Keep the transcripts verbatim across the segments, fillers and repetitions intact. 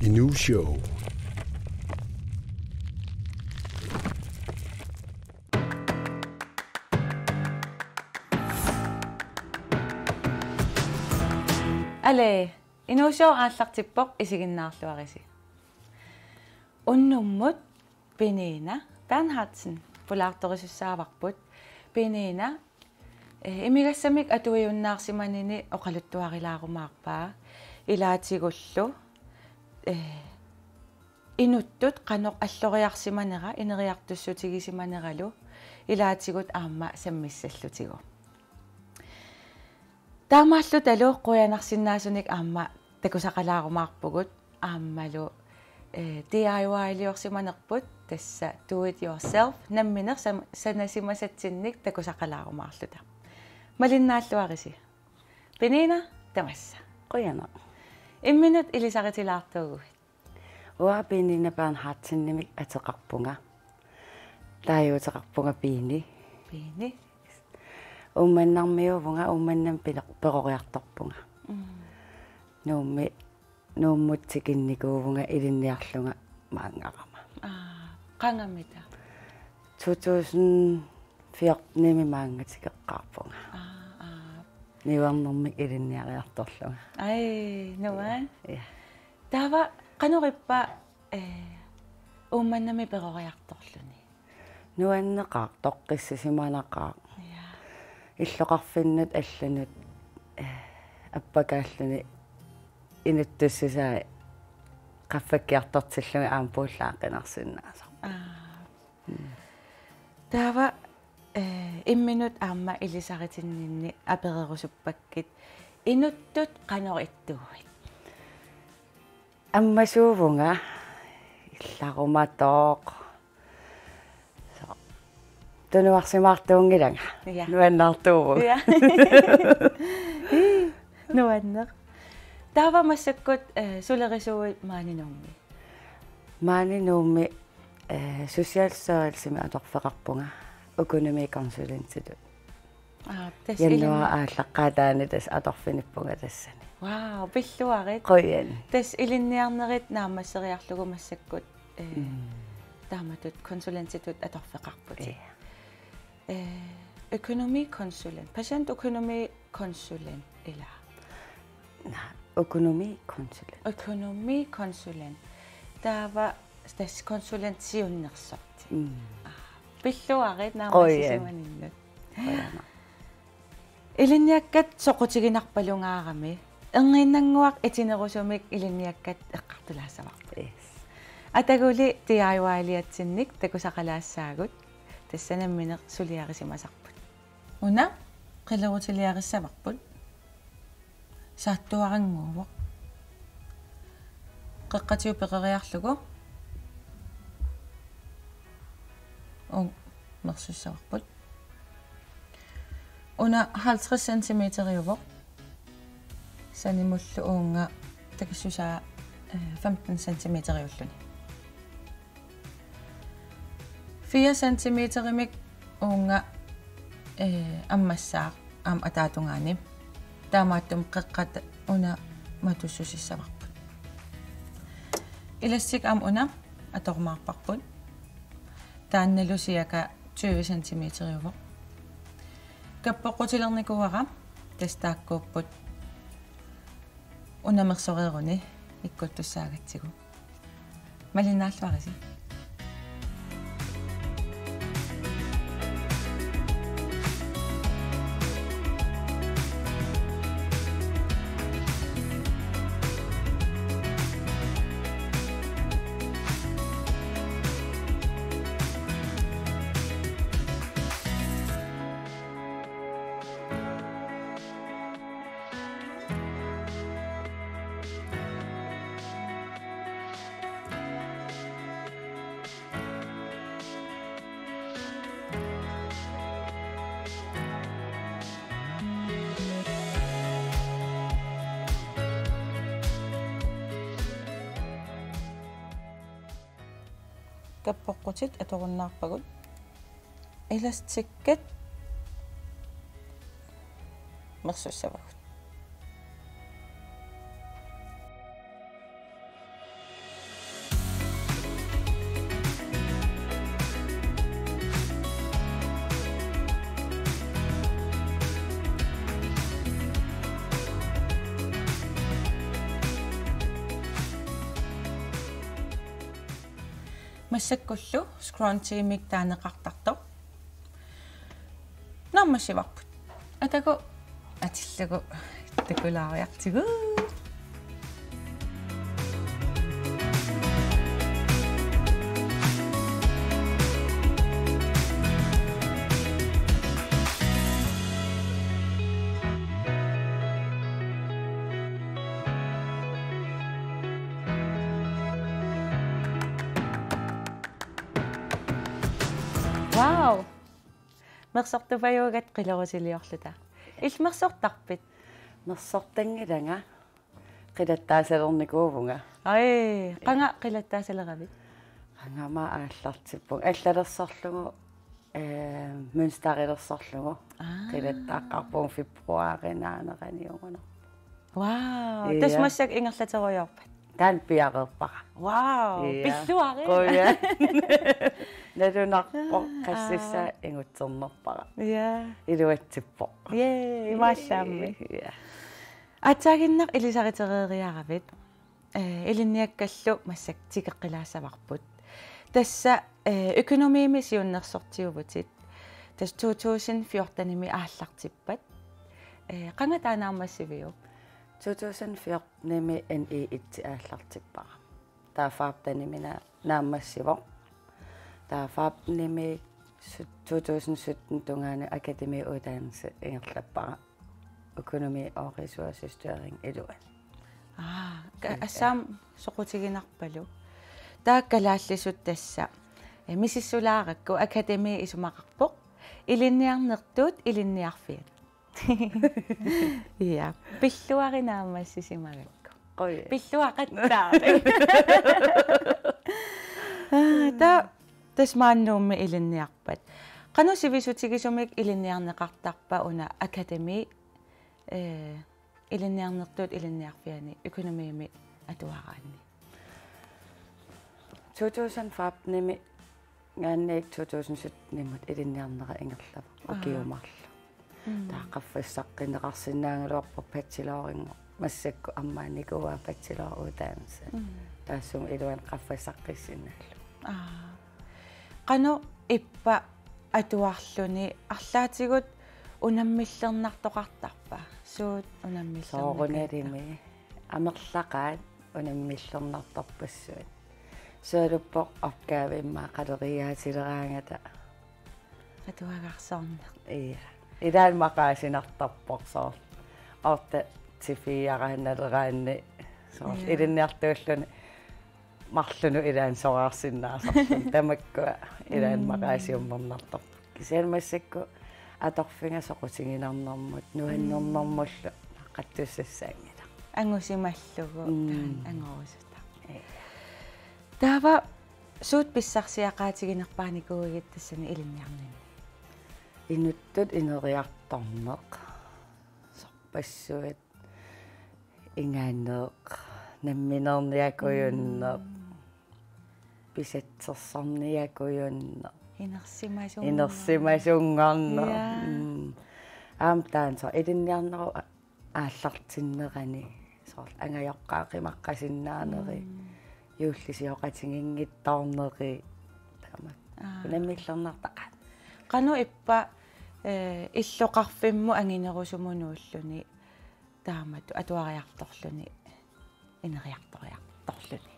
Inuu Show. Ale, Inuu Show aallartippoq, isiginnaarluarisi. Unnummut Penina Bernhardsen pulaartorisussaavarput. Penina, eh, imigassamik atuiunnaarsimanini oqaluttuarilaarumaarpaa. Ilaatigullu, eh, inuttut qanoq alloriarsimanera, ineriartussuutigisimanilu, ilaatigut aamma sammissallutigu. Taamaallutalu qujanarsinnaasunik aamma takusaqalaarumaarpugut, aammalu, eh, D I Y-liorsimanerput, tassa do it yourself, nammineq sam-, sanasimasatsinnik takusaqalaarumaarluta. Malinnaalluarisi. Penina, tamassa. Qujanaq. Imminut ilisaritilaartuuguit. Uanga Penina Bernhardsenimik ateqarpunga. Taaguuteqarpunga Peni. Peni. Uummannarmiuuvunga, Uummannami piner-, peroriartorpunga. Mm. Nuummi, Nuummut tikinnikuuvunga ilinniarlunga maanngarama. Aa, qangamita? To tusind fjortenimi maanga tikeqqaarpunga. Aa, aa. Niuernermik ilinniariartorlunga. Ai, nuan. Ja. Taava qanoq ippa, eh, Uummannami peroriartorluni? Nuanneqaaq, toqqissisimanaqaaq. Ja. Illoqarfinnut allanut, eh, appakaalluni inuttussusaa qaffakkiartortillugit aamma puullaaqqinarsinnaasoq. Aa. Mm. Taava, eh, imminut aamma ilisaritinninni apererusuppakkit, inuttut qanoq ittuuit? Ammasuuvunga, illarumatooq. So, tunuarsimaartuunngilanga. Ja. Nuannaartuuvunga. Ja. Nuanneq. Taava massakkut, eh, sulerisuuit maani Nuummi? Maani Nuummi, eh, Socialstyrelsimi atorfeqarpunga økonomikonsulentitut. Aa, tassa januar ilin-, aallaqqaataani tassa atorfinippunga tassani. Wow, pilluarit. Qujan. Tassa ilinniarnerit naammasseriarlugu massakkut, eh, mm, taamatut konsulentitut atorfeqarputit. Ja. Eh, økonomikonsulent. Patientøkonomikonsulent, ilaa? Naa, økonomikonsulent. Økonomikonsulent. Taava tassa konsulent siunnersorti. Mm. Aa, pilluarit naammassisimaninnut. Qujan. Qujanaq. Ilinniakkat soqutiginarpalungaarami, erniinnannguaq itinerusumik ilinniakkat eqqartulaassavarput. Yes. Ataguli D I Y-liatsinnik takusaqalaassaagut, tassa nammineq suliarisimasarput. Una qilerutiliarissavarput. Saattuarannguuvoq. Qeqqatigut peroriarlugu. Uunga mersussavarput. Una halvtreds centimeteriuvoq. Sanimullu uunga takissusaa, eh, femten centimeteriulluni. Fire centimeterimik uunga, eh, ammassaaq aamma ataatungaani. Taamaattumik qeqqata una matussusissavarput. Elastik aamma una atorumaarparput. Taannalu cirka tyve centimeteriuvoq. Kappoqqutilernikuuara, tassa taakkuupput una mersoreeruni ikkuttussaagatsigu. Malinnaalluarisi. Kappoqqutit atorunnaarpagut. Elastikkit mersussavagut. Massakkullu scrunchimik taaneqartartoq naammassivarput. Atagu atillugu takulaariartigu. Wow! Mersortupajuugatta qilerusiliorluta. Illit mersortarpit? Mersortanngilanga. Qilattaasalernikuuvunga. Ai, qanga qilattaasaleravit? Qangami aallartippunga. Allalersorlugu, eh, mønstarilersorlugu. Aa. Qilattaaqqaarpunga februarinaaneraniugunarpoq. Wow, ja. Tassa massakkut ingerlaterujoorpat? Taanna piareerpara. Wow, ja. Pilluarit. Qujan. Nalunarpoq. Aa. Qassissaa ingutsernerpara. Ja. Iluatsippoq. Jee, imaallaammi. Ja. Aatsaaginnaq ilisaritereeriaravit. Eh, ilinniakkallu massakkut tikeqqilaassavarput. Tassa, eh, økonomiimi siunnersortiuvutit. Tassa to tusind fjortenimi aallartippat. Eh, qanga taava naammassiviuk? To tusind fjortenimi N I et aallartippara. Taava femtenimi na-, naammassivoq. Taava femtenimi sy-, to tusind sytten tungaanut akademiuddannelse ingerlappara. Økonomi og ressourcestyring iluani. Aa, ka-, ja, assam soqutiginarpalu. Taava kalaallisut tassa. Eh, misissulaarakku akademi isumaqarpoq. Ilinniarnertuut ilinniarfiat. Ja, pilluarit naammassisimagakku. Qujan. Pilluaqattaaq. Aa, taava tassa maani Nuummi ilinniarpat. Qanoq sivisutigisumik ilinniarneqartarpa una akademi, eh, ilinniarnertuut ilinniarfiani økonomiimi atuaraanni? To tusind femtenimi ngaanniit to tusind syttenimut ilinniarnera ingerlavoq. Aa. Ukiut marluk. Mm. Taava qaffassaqqinneqarsinnaagaluarpoq bachelorinngormat. Massakkut ammaanikuuaa bacheloruddannelse. Mm. Taassuma iluani qaffassaqqissinnaallunga. Aa. Qanoq ippa atuarluni, arlaatigut unammillernartoqartarpa? Suut unammillernartarpa? Soorunalimi. Amerlaqaat unammillernartorpassuit. Sooruppoq opgave immaqa qaleriiaatileraangata. Atuagarsorneq. Ja. Ilaanni maqaasinartarpoq soorlu. Otte til fire-raannaleraanni soorlu. Ja. Ilinniartuulluni marlunut ilaanni soraarsinnaasarluni. Tamakkua ilaanni, mm, maqaasiummernartarpoq. Kisianni massakkut atorfiga soqutiginarnermut, nuannernermullu naqqattussassaanngilaq. Angusimallugu, mm, taanna angorusutaq. Ja. Taava suut pissarsiaqaatiginerpaanikuuigit tassani ilinniarninni? Inuttut ineriartorneq. Sorpassuit inganeq, nammineerniakujunneq, mm, pisatsersorniakujunneq. Inersimasunngorneq. Inersimasunngorneq. Ja. Mm. Aamma taanna soorlu ilinniarnerup a-, aallartinnerani soorlu angajoqqaat qimaqqasinnaaneri, mm, juullisioqatiginngitsoorneri, taama. Aa. Unammillernartaqaat. Qanoq ippa, eh, illoqarfimmut anginerusumut nuulluni taamatut atuariartorluni, ineriartoriartorluni?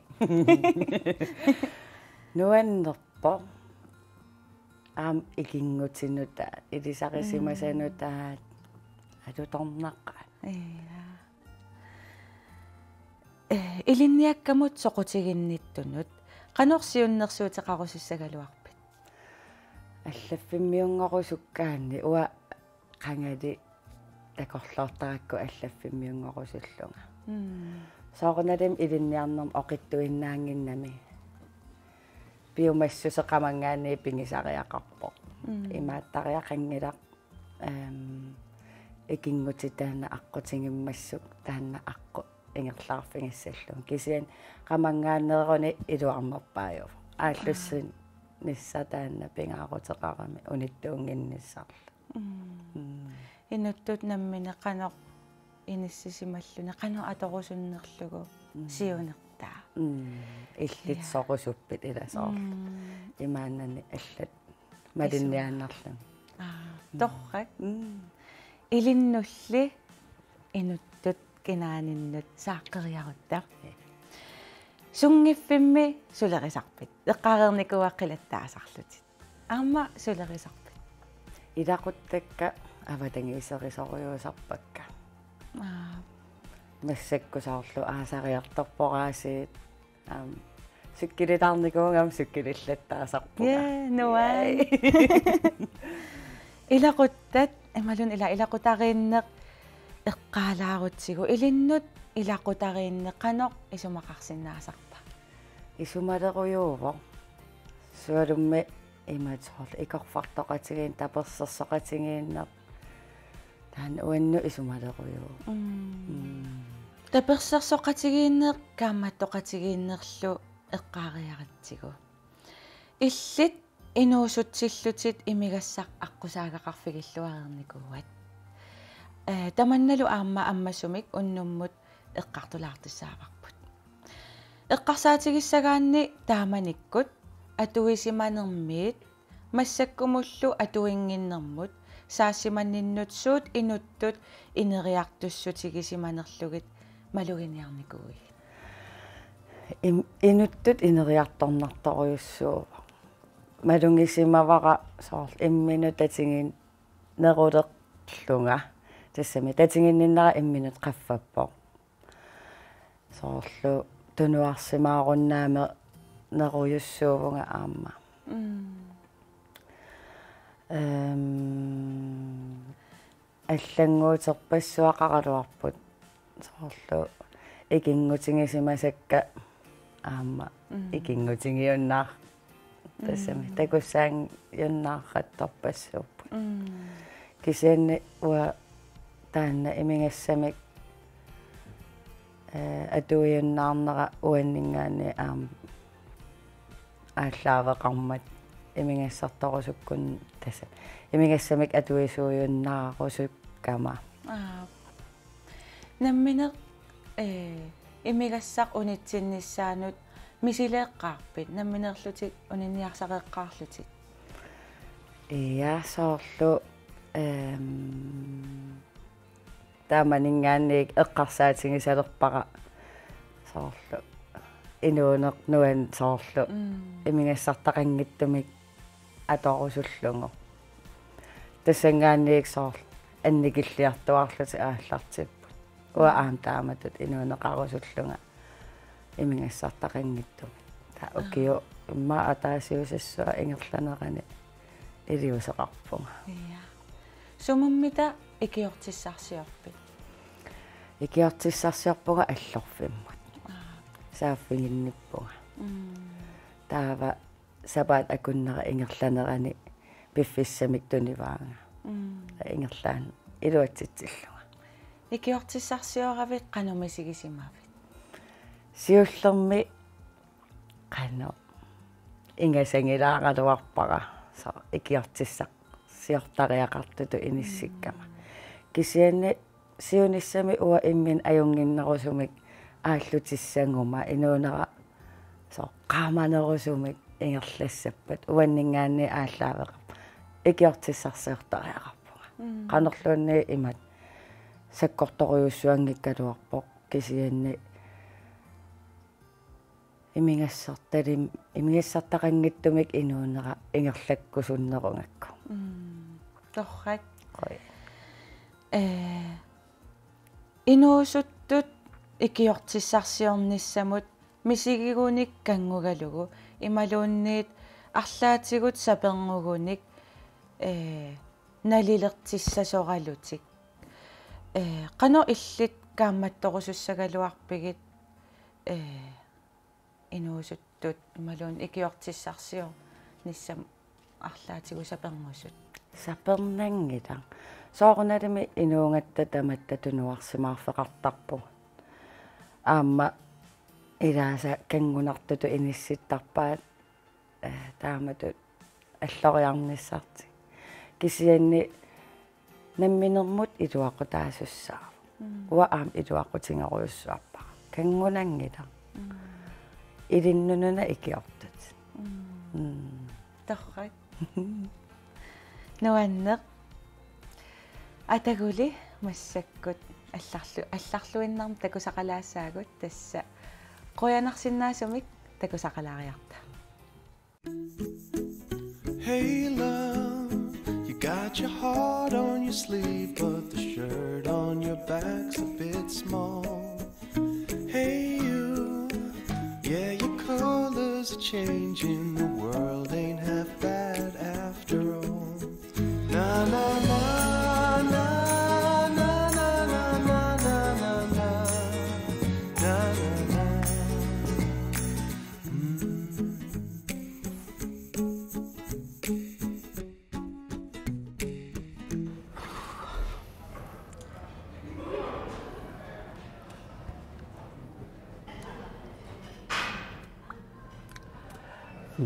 Nuannerpoq. Aamma ikinngutinut, ilisarisimasanut, mm, alutornaqaaq. Ja. Eh, ilinniakkamut soqutiginnittunut qanoq siunnersuuteqarusussagaluarpit? Allaffimmiunngorusukkaanni uanga qangali takorloortarakku allaffimmiunngorusullunga. Mm. Soorunalimi ilinniarnermi oqitsuinnaannginnami. Piumassuseq qamanngaanniit pigisariaqarpoq. Mm. Imaattariaqanngilaq, ehm, ikinngutinik taanna aqqutigimmassuk taanna aqqut ingerlaarfigissallugu. Kisianni qamanngaanneeruni iluarnerpaajuvoq. Aallussinissaq taanna pingaaruteqarami unittuunnginnissarlu. Mm. Mm. Inuttut nammineq qanoq inissisimalluni, qanoq atorusunnerlugu, mm, siunerpoq. Taa. Mm. Illit Ja. sorusuppit ila soorlu. Mm. Imaannani allat malinniaannarluni. Aa, torrak. Mm. Ilinnulli inuttut kinaaninnut saaqqeriarutta. Sunngiffimmi sulerisarpit? Eqqaareernikuuakka qilattaasarlutit. Aamma sulerisarpit? Ilaquttakka avatangiiserisorujussuusarpakka. Aa, Massakkut soorlu aasariartorpoq aasiit. Aam, cykelitaarnikuugama cykelilaattaasarpunga. Ja, nuan. Ilaquttat, imaluunniit ila ilaqutariinneq eqqaalaarutsigu, ilinnut ilaqutariinneq qanoq isumaqarsinnaasarpa? Isumalerujuuvoq. Sualummik imaat soorlu ikorfartoqatigiinneq, tapersersoqatigiinneq. Taanna uannut isumalerujuuvoq. Mm. Mm. Tapersersoqatigiinneq kaammattoqatigiinnerlu eqqaariaratsigu. Illit inuusutsillutit imigassaq aqqusaagaqarfigilluareernikuuat. Ee, tamannalu aamma ammasumik unnummut eqqartulaartussaavarput. Eqqarsaatigissagaanni taamanikkut atuisimanermiit massakkumullu atuinnginnermut saassimanninnut suut inuttut ineriartussutigisimanerlugit maluginiarnikuuigit? Im-, inuttut ineriartornartorujussuuvoq. Malugisimavara soorlu imminut tatiginnerulerlunga. Tassami tatiginninnera imminut qaffappoq. Soorlu tunuarsimaarunnaarnerujussuuvunga aamma. Mm. Ehm, allannguuterpassuaqaraluarput. Soorlu ikinngutigisimasakka aamma Mm. ikinngutigiunnaar-, tassami Mm. takussaajunnaarrattorpassuupput. Mm. Kisianni uanga taanna imigassamik, ee, atuiunnaarnera uanninngaanniit aamma aallaaveqarmat imigassartorusukkun tassa. Imigassamik atuisuujunnaarusukkamma. Aa. Nammineq, ee, imigassaq unitsinnissaanut misileeqqaarpit, nammineerlutit uninniarsareeqqaarlutit? Ja, soorlu, ehm, taamaninngaanniit eqqarsaatigisalerpara soorlu inuuneq nuann- soorlu Mm. imigassartaqanngitsumik atorusullugu. Tassanngaanniit soorlu annikilliartuaarlutik aallartipput. Uanga aamma taamatut inuuneqarusullunga imigassartaqanngitsumik. Taava ukiut immaqa ataasiusassuaq ingerlanerani iliuuseqarpunga. Ja. Sumiimmita ikiortissarsiorpit? Ikiortissarsiorpunga Allorfimmut. Aa. Saaffiginnippunga. Mm. Taava sapaatip akunnera ingerlanerani piffissamik tunivaanga. Mm. Ingerlaannaq iluatsitsillunga. Ikiortissarsioravit qanoq misigisimavit? Siullermik qanoq ingasangilaaraluarpara soorlu ikiortissarsiortariaqartutut inissikkama. Mm. Kisianni siunissami uanga imminut ajunnginnerusumik aallutissaguma inuunera soorlu qaamanerusumik ingerlassappat uanninngaanniit aallaaveqarpoq. Ikiortissarsiortariaqarpunga. Mm. Qanorluunniit imatut sakkortorujussuanngikkaluarpoq kisianni imigassartalim-, imigassartaqanngitsumik inuunera ingerlakkusunnerugakku. Mm. Torrak. Qoi. Ee, inuusuttut ikiortissarsiornissamut misigigunik kanngugalugu imaluunniit arlaatigut sapernugunik, ee, nalilertissasoralutik. Ee, qanoq illit kaammattorusussagaluarpigit, ee, inuusuttut imaluunniit ikiortissarsiornissamut arlaatigut sapernusut? Sapernanngilaq. Soorunalimi inuugatta tamatta tunuarsimaarfeqartarpugut. Aamma ilaasa kanngunartutut inissittarpaat, ee, taamatut alloriarnissartik. Kisianni namminermut iluaqutaasussaavoq. Mm. Uanga aamma iluaqutigerujussuarpara. Kanngunanngilaq. Ilinnut-una ikiortut. Mm. Torrak. Nuanneq. Ataguli massakkut allarlu-, allarluinnarmik takusaqalaassaagut, tassa qujanarsinnaasumik takusaqalaariarta. Hey love, you got your heart on your sleeve, but the shirt on your back's a bit small. Hey you, yeah, your colors are changing, the world ain't half bad after all. Na na na na.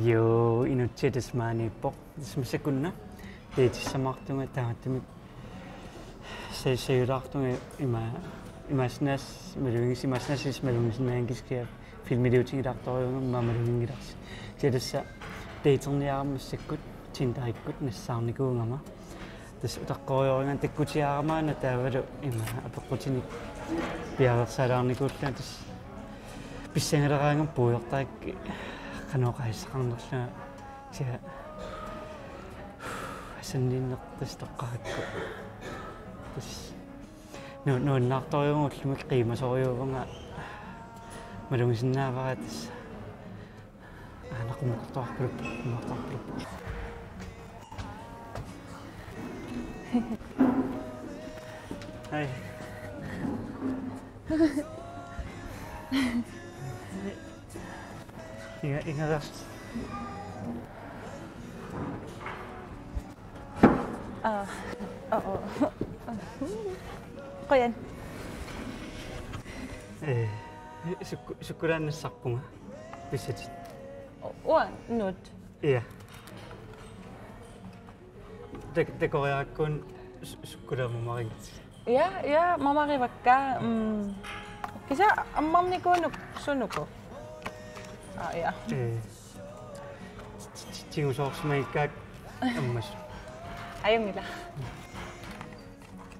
Joo, inutsiaq tassa maaniippoq. Tassa massakkut una datesamaartunga taamaattumik sa-, sajulaartunga ima-, imaassinnaas-, malunnarsi-, imaassinnaassuseq malunnarsinnaanngikkiga filmiliutigilaartorujuugama malunnarsi. Kisianni tassa daterniarama massakkut Tinderikkut nassaarnikuugama. Tassa utaqqoriarama takkutiarama una taavalu ima apeqqutinik piareersalaarnikuullunga, tassa pissangaleraangama puigortarikkit qanoq oqaaseqarnerlunga, kisianni asanninneq tassa toqqarakku. Tassa nu-, nuannaartorujuuvunga, ullumi qiimasorujuuvunga, malugisinnaavara tassa. Aana qummukartuarpuluppoq, qummukartuarpuluppoq. Hej. Inga-, inga-, Aa, oo. Qujan. Ee, sukku-, sukkulaannassarpunga. Pissatit. Uannut. Ia. Tak-, takoriarakku su-, sukkulaamamarigakkit. Ia, ia, mamarivakka. Mm. Kisianni ammarnikuunuk sunuku. Aa, ia. Ee. Ti-, ti-, tigusoorsimagakku ammassuk. Ajunngilaq.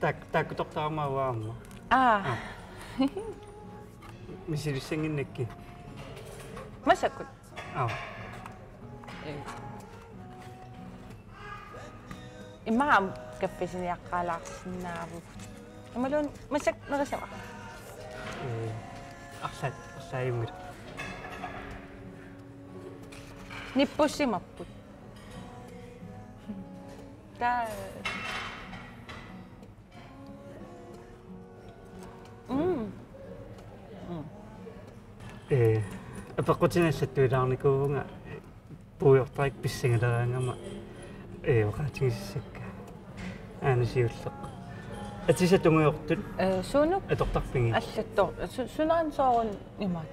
Tak-, taakkutortarama uanga aamma. Aa. Aa. Misilissannginnakkit. Massakkut. Aa. Ee. Immaqa kaffisiniaqqaalaarsinnaavugut. Imaluunniit massakkut nerisavara. Ee, arlaat, arlaajunngilaq. Nippussimapput. Taa. Mm. Mm. Ee, apeqqutinik allattuilaarnikuuvunga, puigortarikkit pissangaleraangama, ee, oqaatigisassakka. Aana siulleq. Atisat tungujortut. Ee, suunuk? Atortarpigit? Allattoq. Su-, sunaana soorunami imaat?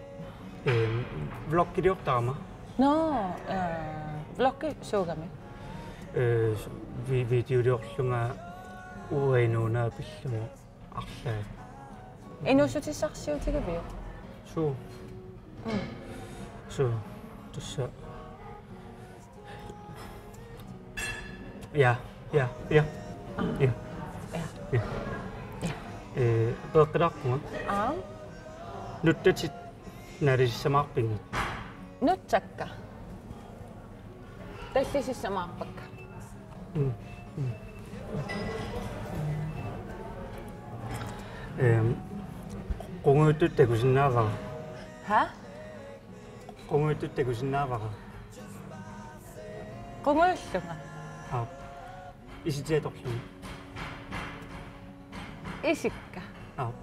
Ee, vloggiliortarama. Nå, ee, vloggi suugami? Ee, vi-, videoliorlunga uanga inuunera pillugu arlaat. Inuussutissarsiutigiviuk? Suu. Mm. Suu, tassa. Ja, ja, ja. Aa. Ja. Ja. Ja. Ja. Ee, peqqilaarpunga. Aa. Nuttatit naalisissamaarpigit? Nutsakka. Tallisissamaarpakka. Mm, mm. Ehm, qungujuttut takusinnaavara. Ha? Qungujuttut takusinnaavara. Qungujullunga? Aap. Isitit atorlugit? Isikka. Aap.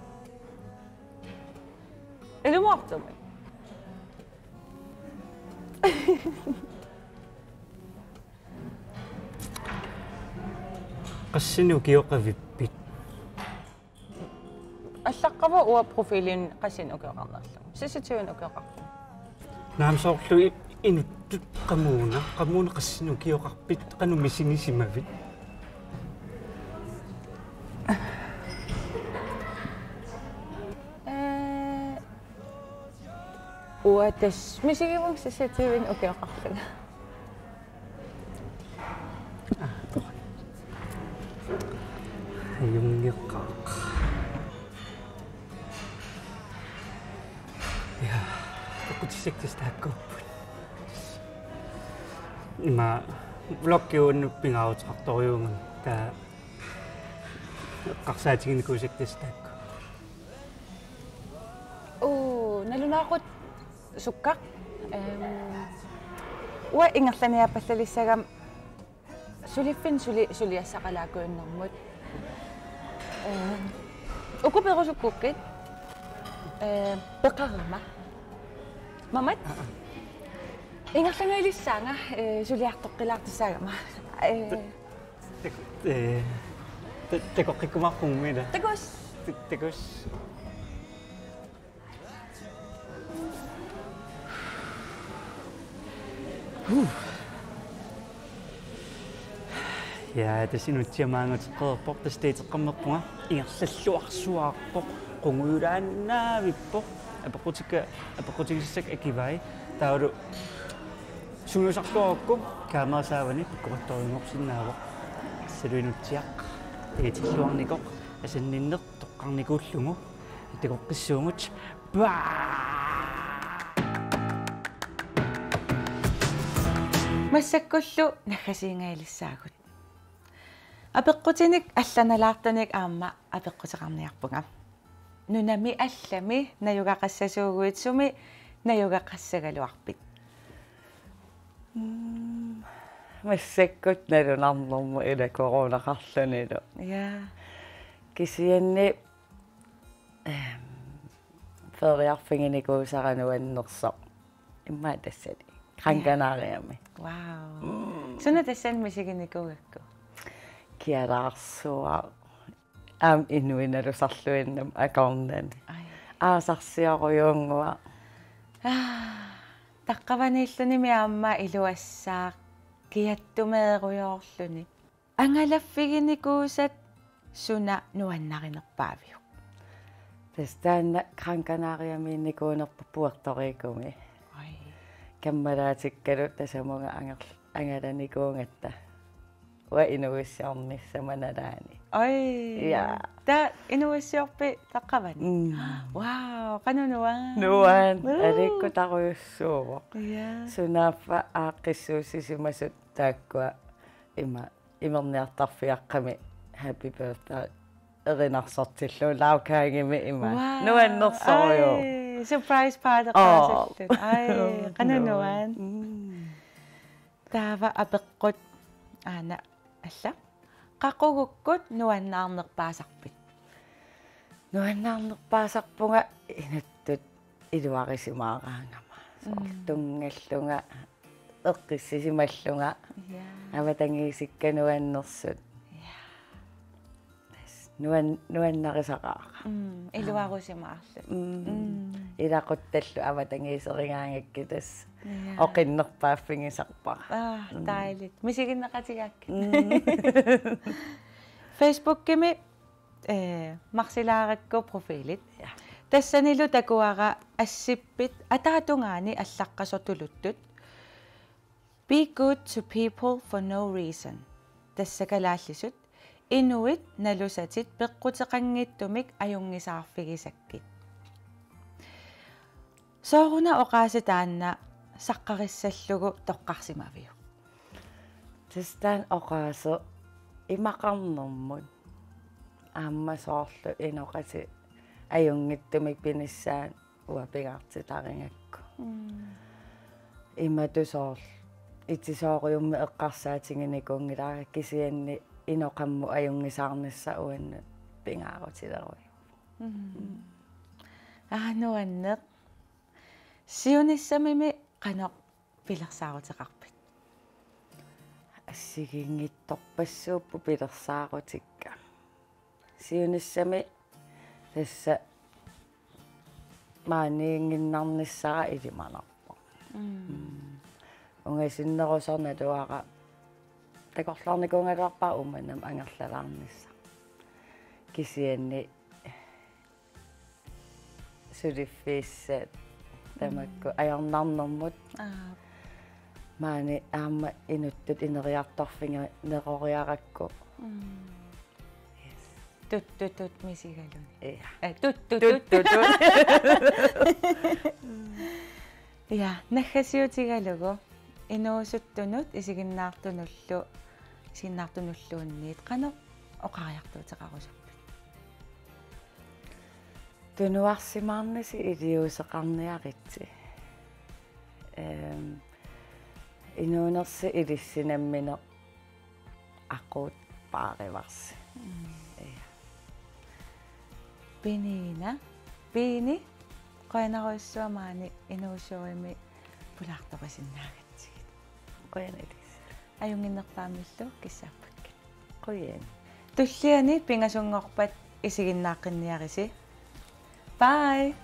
Ilumoortumik. Qassinik ukioqavippit? Allaqqavoq uanga profiliunik qassinik ukioqarnerlunga. Seksogtyvenik ukioqarpunga. Naamik, soorlu i-, inuttut qamuuna, qamuuna qassinik ukioqarpit, qanoq misigisimavit? Ee, Uatas misigivunga C C T V-mi ukioqarlunga. Ajunngeqaaq. Ja, ukkutissakkas taakkuupput. Ima vloggi uannut pingaaruteqartorujuugami, taava eqqarsaatiginikuusakkas taakku. Uu, nalunaaqutaq sukkaq. Ehm, uanga ingerlaniappallalissagama suliffinni suli-, suliassaqalaarujunnermut. Ehm, uku perusukkukkit, ehm, peqarama. Mamat? Ingerlangailissaanga, eh, suliartoqqilaartussaagama. Eh, Tak-, eh, ta-, takoqqikkumaarpunga ila. Takuss. Ta-, takuss. Huh. Ja, tassa Inutsiaq maanga uteqqereerpoq, tassa dateqqammerpunga, ingerlalluarsuaarpoq, qungujulaannaavippoq, apeqqutikka, apeqqutigisassakka akivai, taavalu sungiusarluarukku kamera saavani pikkorissorujunngorsinnaavoq. Assalu Inutsiaq, dateilluarnikoq, asanninneq toqqarnikuullugu, takoqqissuugut. Baa! Massakkullu naggasiingajalissaagut. Apeqqutinik allanalaartunik aamma apeqquteqarniarpunga. Nunami allami najugaqassasuuguit, sumi najugaqassagaluarpit? Mm, massakkut nalunarnermut ila coronaqarlunilu. Ja. Kisianni, ehm, feriarfiginikuusara nuannersoq. Immaqa tassani. Gran Canariami. Wow. Mm. Suna tassani misiginikuugakku? Kialaarsuaq. Aamma inuit nalusarluinnarmik akornanni. Ai. Aasarsiorujussuunnguaq. Ah, taqqavaniillunimi aamma iluassaaq, kiattumeerujoorluni. Angalaffiginikuusat suna nuannarinerpaaviuk? Tassa taanna Gran Canariamiinnikuunerput Puerto Ricumi. Ai. Kammalaatikkalu tasamunga angerl-, angalanikuugatta. Uanga inuuissiornissama nalaani. Ai. Ja. Taava inuuissiorpit taqqavani? Mm. Wow, qanoq nuann'. Nuann', Woo. Aliikkutarujussuuvoq. Ja. Sunaaffa aaqqissuussisimasut taakkua ima imerniartarfiaqqami happy birthday erinarsortillugu Laukangimi ima. Wow. Nuannersorujuk. Ai, surprise party. Aa. Qaasullu. Ai, qanoq nuann'. Mm. Taava apeqqut aana alla. Qaqugukkut nuannaarnerpaasarpit? Nuannaarnerpaasarpunga inuttut iluarisimaaraangama. Soorlu Mm. tunngallunga, eqqissisimallunga, Ja. avatangiisikka nuannersut. Ja. Tassa nuan-, nuannarisaqaara. Mm, iluarusimaarlugu. Mm. Mm. Ilaquttallu avatangiiserigaangakkit tassa Ja. oqinnerpaaffigisarpara. Ah, Mm. dejligt. Misiginneqatigaakkit. Mm. Facebookimi eh, marsilaarakku profilit. Ja. Tassanilu takuara assippit ataatungaani allaqqasoq tuluttut. Be good to people for no reason. Tassa kalaallisut: Inuit nalusatit peqquteqanngitsumik ajunngisaarfigisakkit. Sooruna oqaaseq taanna saqqarissallugu toqqarsimaviuk? Tassa taanna oqaaseq imaqarnermut. Aamma soorlu inoqatit ajunngitsumik pinissaat uanga pingaartitarigakku. Mm. Imatut soorlu itisoorujussuarmik eqqarsaatiginikuunngilara kisianni inoqammut ajunngisaarnissaq uannut pingaarutilerujuk. Mm. Mm. Aa, nuanneq. Siunissamimi qanoq pilersaaruteqarpit? Assigiinngitsorpassuupput pilersaarutikka. Siunissami tassa maaniinnginnarnissara ilimanarpoq. Mm. Mm. Ungasinnerusoq naluara takorloornikuugaluarpara uumanam angerlalaarnissaq. Kisianni suliffiissat Tamakku ajornarnermut. Aap. Maani aamma inuttut ineriartorfigineqoriarakku. Mm. Tuttutut misigaluni. Ja. Eh, tuttutut. Tuttutut. Ja, naggasiutigalugu inuusuttunut isiginnaartunullu, isiginnaartunulluunniit qanoq oqariartuuteqarusuppit? Tunuarsimaarnasi iliuuseqarniaritsi. Ehm, inuunersi ilissi nammineq aquut paarivarsi. Mm. Ja. Piniina, Piini, qujanarujussuaq maani Inuussuarmi pulaartorisinnaagatsigit. Qujan ilissi. Ajunnginnerpaamillu kissaappakkit. Qujan. Tulliani pingasunngorpat isiginnaaqqinniarisi. Bye.